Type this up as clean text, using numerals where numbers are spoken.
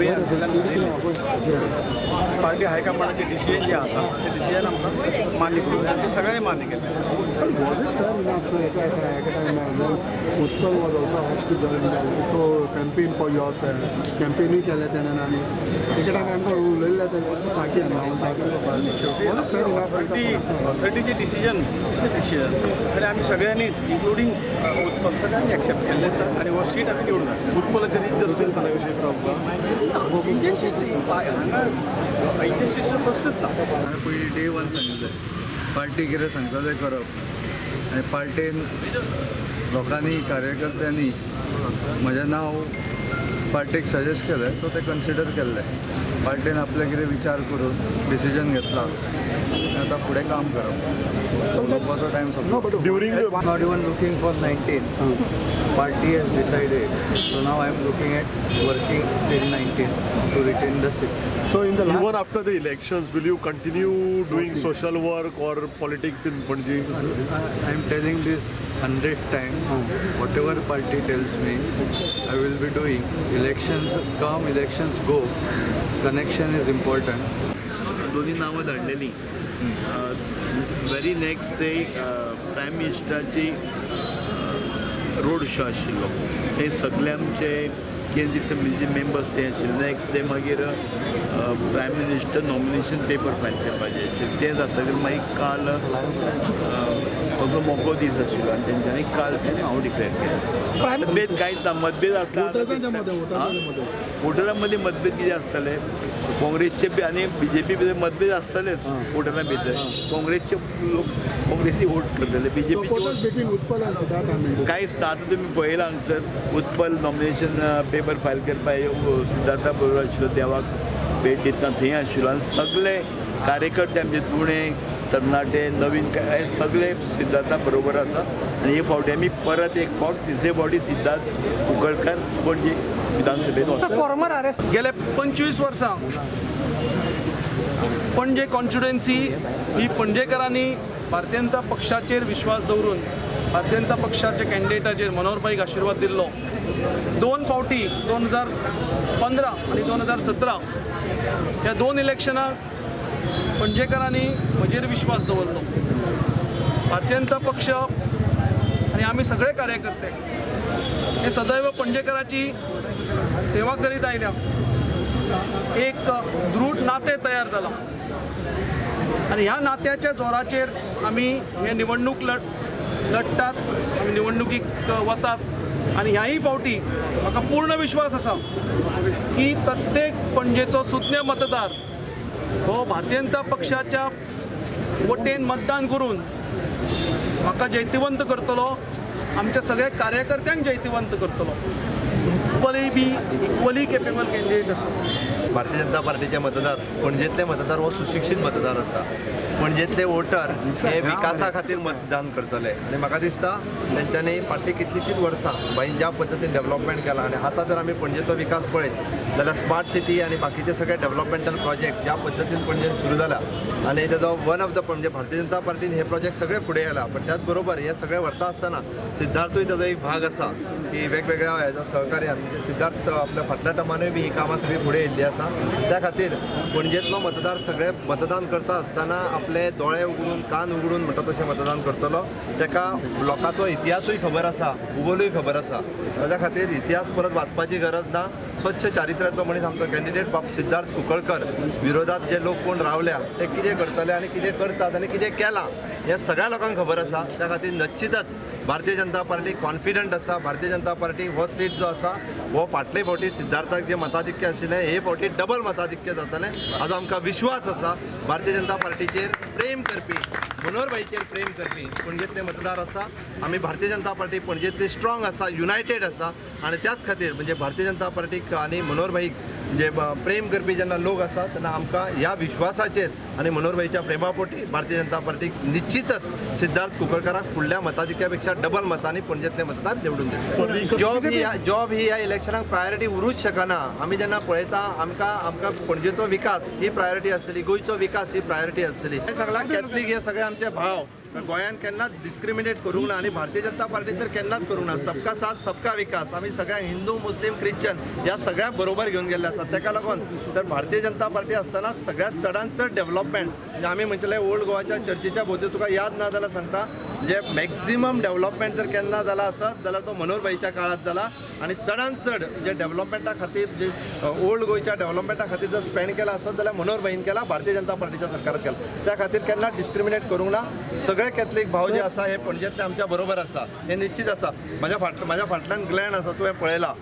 आमी हांगासरल्यान दिल्ली. Party हायकमांडाचे decision जे आसा ते डिसिजन आमकां मान्य करूंक जाय आनी ते सगळ्यांनी मान्य केल्लें आसा. But was it fair enough, sir, एका आसा एका टायमार when Utpal was also hospital, so campaign for yourself, कॅम्पेनूय केलें तेणेन आनी एका टायमार आमकां उलयल्लें तें पार्टी अनावन्स शेवटी फेर इनफ. ऑथॉरिटीचे डिसिजन is decision आनी आमी सगळ्यांनीच, इन्क्लुडींग उत्पल, सगळ्यांनी एक्सेप्ट केल्लें आसा आनी हो सीट आमी निवडून हाडला. उत्पलाचेर इनजस्टीस जाल्या विशेष आमकां. इंजस्टीस हांगा इंजस्टीस प्रश्नच ना. हांवें पयलीं डे वन सांगिल्लें, पार्टी कितें सांगता तें करप आनी पार्टेन लोकांनी, कार्यकर्त्यांनी म्हजें नांव पार्टेक सजेस्ट केलें, सो तें कन्सिडर केल्लें. पार्टेन आपले कितें विचार करून डिसिजन घेतला आनी आतां फुडें काम करप. उलोवपाचो टायम सोंपलो. No, but During Not even looking for 19. Party has decided. So now I am looking at working till 19 to retain the seat. So in the last Even after the elections, will you continue doing social work or politics in Panaji? I am telling this 100 times. Whatever party tells me, I will be doing. Elections come, elections go. Connection is important. दोन्ही नांवां धाडलेलीं. Very next day prime मिनिस्टराची road show आशिल्लो. ते सगळे आमचे केंद्रीय समितीचे मेंबर्स ते आशिल्ले. नेक्स्ट डे मागीर prime minister nomination paper file करपाचें आशिल्लें. तें जातकीर मागीर काल असो मोगो दीस आशिल्लो आनी तेंच्यांनी काल तें हांव डिक्लेअर केलें. मतभेद कांयच ना. मतभेद आसता. वोटर्सांच्या मदें, वोटर्सांच्या मदें. वोटरां मदीं मतभेद कितें आसतले? काँग्रेसचे बी आनी बीजेपी भितर मतभेद आसतलेच. वोटरां भितर काँग्रेसचे लोक काँग्रेसी वोट करतले, BJP Supporters between Utpal and Siddharth, I mean. कांयच ना. आतां तुमी पळयलां, हांगसर उत्पल नॉमिनेशन पेपर फायल करपाक सिद्धार्था बरोबर आशिल्लो, देवाक भेट दितना थंय आशिल्लो आनी सगळे कार्यकर्ते आमचे जुणे, तरणाटे, नवीन हे सगळे सिद्धार्था बरोबर आसा. आनी हे फावटी आमी परत एक फावट, तिसरे फावटी सिद्धार्थ कुंकळकर पणजे विधानसभेत वता. फॉर्मर आर एस गेले 25 वर्सां पणजे कॉन्स्टिट्युएन्सी ही पणजेकारांनी भारतीय जनता पक्षाचेर विश्वास दवरून भारतीय जनता पक्षाच्या कॅन्डिडेटाचेर मनोहरभाईक आशिर्वाद दिल्लो. दोन फावटी, 2015 आनी 2017 ह्या दोन इलेक्शनाक पणजेकारांनी म्हजेर विश्वास दवरलो. भारतीय जनता पक्ष आनी आमी सगळे कार्यकर्ते हे सदैव पणजेकाराची सेवा करीत आयल्या. एक दृढ नातें तयार जालां आनी ह्या नात्याच्या जोराचेर आमी हे निवडणूक लढटात, आमी निवडणुकीक वतात. आनी ह्याय फावटी म्हाका पूर्ण विश्वास आसा की प्रत्येक पणजेचो सुज्ञ मतदार हो भारतीय जनता पक्षाच्या वटेन मतदान करून म्हाका जैतिवंत करतलो, आमच्या सगळ्या कार्यकर्त्यांक जैतिवंत करतलो. उत्पलय बी इक्वली केपेबल कॅन्डिडेट आसा. भारतीय जनता पार्टीचे मतदार, पणजेतले मतदार हो सुशिक्षीत मतदार आसा. पणजेतले वोटर हे विकासा खातीर मतदान करतले आनी म्हाका दिसता तेंच्यांनी फाटलीं कितलींशींच वर्सां भाईन ज्या पद्दतीन डेवलपमेंट केलां आनी आतां जर आमी पणजेचो विकास पळयत जाल्यार स्मार्ट सिटी आनी बाकीचे सगळे डेवलपमेंटल प्रोजेक्ट ज्या पद्दतीन पणजेन सुरू जाला आनी तेजो वन ऑफ the म्हणजे भारतीय जनता पार्टीन हे प्रोजेक्ट सगळे फुडें येयला. पण त्याच बरोबर हे सगळे व्हरता आसतना सिद्धार्थूय तेजो एक भाग आसा की वेगवेगळ्या हेज्या सहकार्यान, म्हणजे सिद्धार्थ आपल्या फाटल्या टर्मानूय बी ही कामां सगळीं फुडें येयल्ली आसा. त्या खातीर पणजेंतलो मतदार सगळे मतदान करता आसतना आपले दोळे उगडून, कान उगडून म्हणटा तशें मतदान करतलो. ताका लोकांचो इतिहासूय खबर आसा, भुगोलूय खबर आसा. ताच्या खातीर इतिहास परत वाचपाची गरज ना. स्वच्छ चारित्र्याचो मनीस आमचो कॅन्डिडेट बाब सिद्धार्थ कुंकळकर. विरोधात जे लोक कोण रावल्या ते कितें करतले आनी कितें करतात आनी कितें केलां हें सगळ्या लोकांक खबर आसा. त्या खातीर निश्चितच भारतीय जनता पार्टी कॉन्फिडंट आसा. भारतीय जनता पार्टी हो सीट जो आसा हो फाटले फावटी सिद्धार्थाक जे मताधिक्य आशिल्लें हे फावटी डबल मताधिक्य जातलें हाजो आमकां विश्वास आसा. भारतीय जनता पार्टीचेर प्रेम करपी, मनोहरभाईचेर प्रेम करपी पणजेंतले मतदार आसा. आमी भारतीय जनता पार्टी पणजेंतली स्ट्रॉंग आसा, युनायटेड आसा आनी त्याच खातीर म्हणजे भारतीय जनता पार्टीक आनी मनोहरभाईक जे प्रेम करपी जेन्ना लोक आसा तेन्ना आमकां ह्या विश्वासाचेर आनी मनोहरभाईच्या प्रेमापोटी भारतीय जनता पार्टीक निश्चितच सिद्धार्थ कुंकळकाराक फुडल्या मताधिक्या पेक्षा डबल मतांनी पणजेंतले मतदार निवडून दितले. जॉब ही ह्या इलेक्शनाक प्रायोरिटी उरूच शकना. आमी जेन्ना पळयता आमकां आमकां पणजेचो विकास ही प्रायोरिटी आसतली, गोंयचो विकास ही प्रायोरिटी आसतली. हे सगळ्या कॅथलीक हे सगळे आमचे भाव गोंयान केन्नाच डिस्क्रिमिनेट करूंक ना आनी भारतीय जनता पार्टी तर केन्नाच करूंक ना. सबका साथ सबका विकास, आमी सगळ्यांक हिंदू मुस्लीम क्रिश्चन ह्या सगळ्यांक बरोबर घेवन गेल्ले आसा. तेका लागून तर भारतीय जनता पार्टी आसतना सगळ्यांत चडान चड डेव्हलपमेंट, म्हणजे आमी म्हणटले ओल्ड गोवाच्या चर्चीच्या भोवती तुका याद ना जाल्यार सांगता, जे मॅक्झिमम डेव्हलपमेंट जर केन्ना जाला आसत जाल्यार तो मनोहर भाईच्या काळांत जाला. आनी चडान चड जे डेव्हलपमेंटा खातीर, जे ओल्ड गोंयच्या डेव्हलपमेंटा खातीर जर स्पेंड केला आसत जाल्यार मनोहर भाईन केला, भारतीय जनता पार्टीच्या सरकारान केला. त्या खातीर केन्ना डिस्क्रिमिनेट करूंक ना. सगळे कॅथलीक भाव जे आसा हे पणजेंतले आमच्या बरोबर आसा, हे निश्चीत आसा. म्हाज्या फाटल्यान ग्लॅन आसा, तुवें पळयला.